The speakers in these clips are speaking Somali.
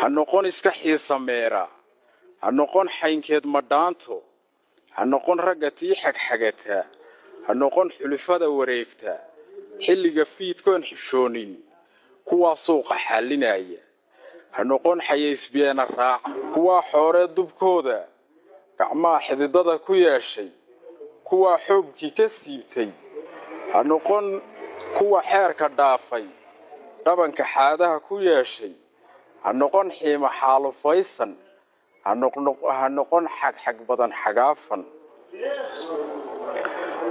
Ha noqon iska xiisameera, ha noqon xaynkeed madhaanto, ha noqon ragga tii xagxagata, ha noqon xulufada wareegta xilliga fiidkoon xishoonin, kuwaa suuqa xallinaya. Ha noqon xayaysbiyeena raaca, kuwaa xooree dubkooda gacmaha xididada ku yeeshay, kuwaa xoobkii ka siibtay. Ha noqon kuwa xeerka dhaafay, dhabanka xaadaha ku yeeshay. Ha noqon xiimo xaalufaysan, ha noqon xagxag badan xagaafan.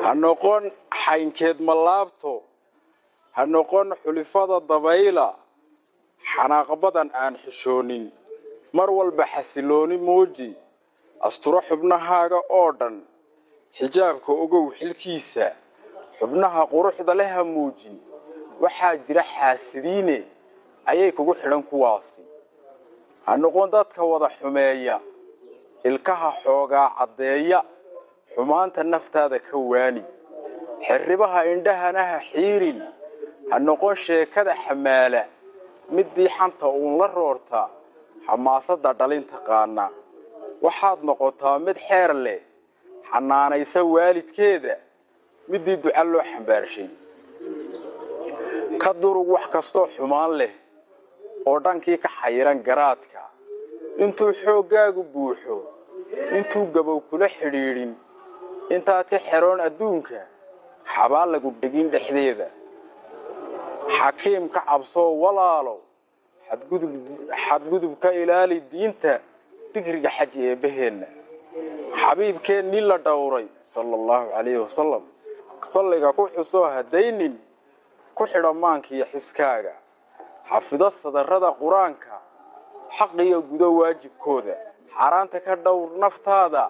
Ha noqon xaynkeed malaabto, ha noqon xulifada dabayla, xanaaq badan aan xishoonin. Mar walba xasilooni muuji, asturo xubnahaaga oo dhan, xijaabka ogow xilkiisa, xubnaha quruxda leh ha muujin. Waxaa jira xaasidiine ayay kugu xidhan kuwaasi. Ha noqon dadka wada xumeeya, ilkaha xoogaa caddeeya, xumaanta naftaada ka waani, xirribaha indhahana ha xiirin. Ha noqon sheekada xamaala, middii xanta uun la roorta, xamaasadda dhalin taqaana. Waxaad noqotaa mid xeer leh, xanaanaysa waalidkeeda, middii duca loo xambaarshay. Ka durug wax kastoo xumaan leh oo dhankii ka xayiran garaadka. Intuu xooggaagu buuxo, intuu gabow kula xidhiidhin, intaad ka xeroon adduunka, xabaal lagu dhegin dhexdeeda. Xakiim ka cabsoo walaalo, xadgudub ka ilaali diinta, digriga xaji eebbaheenna. Xabiibkeennii la dhowray sala allahu calayhi wasalam salliga ku xusoo haddaynin, ku xidho maanka iyo xiskaaga. Xafido sadarrada qur-aanka, xaqiyo gudo waajibkooda. Xaaraanta ka dhowr naftaada,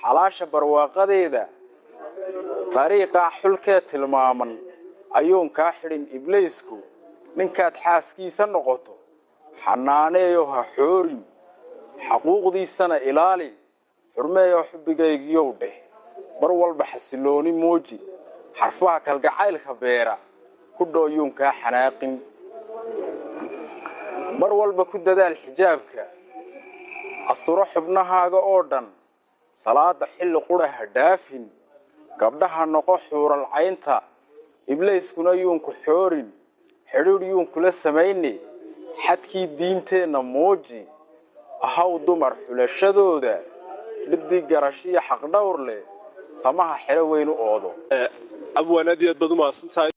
xalaasha barwaaqadeeda. Dariiqaa xulkee tilmaaman ayuun kaa xidhin ibliisku. Ninkaad xaaskiisa noqoto xanaaneeyo ha xoorin, xaquuqdiisana ilaali. Xurmeeyo xubbigaygiyow dheh, mar walba xasilooni muuji. Xarfaha kalgacaylka beera ku dhooyuun kaa xanaaqin. Mar walba ku dadaal xijaabka, asturo xubnahaaga oo dhan, salaada xilli qura ha dhaafin. Gabdhaha noqo xuural caynta, ibliiskuna yuunku xoorin, xidhiidh yuun kula samayne. Xadkii diinteenna muuji, ahaw dumar xulashadooda midii garashiyo xaqdhowr leh, samaha xero weyn u oodo. Abwaan, aad iyo aad baad u mahadsantahay.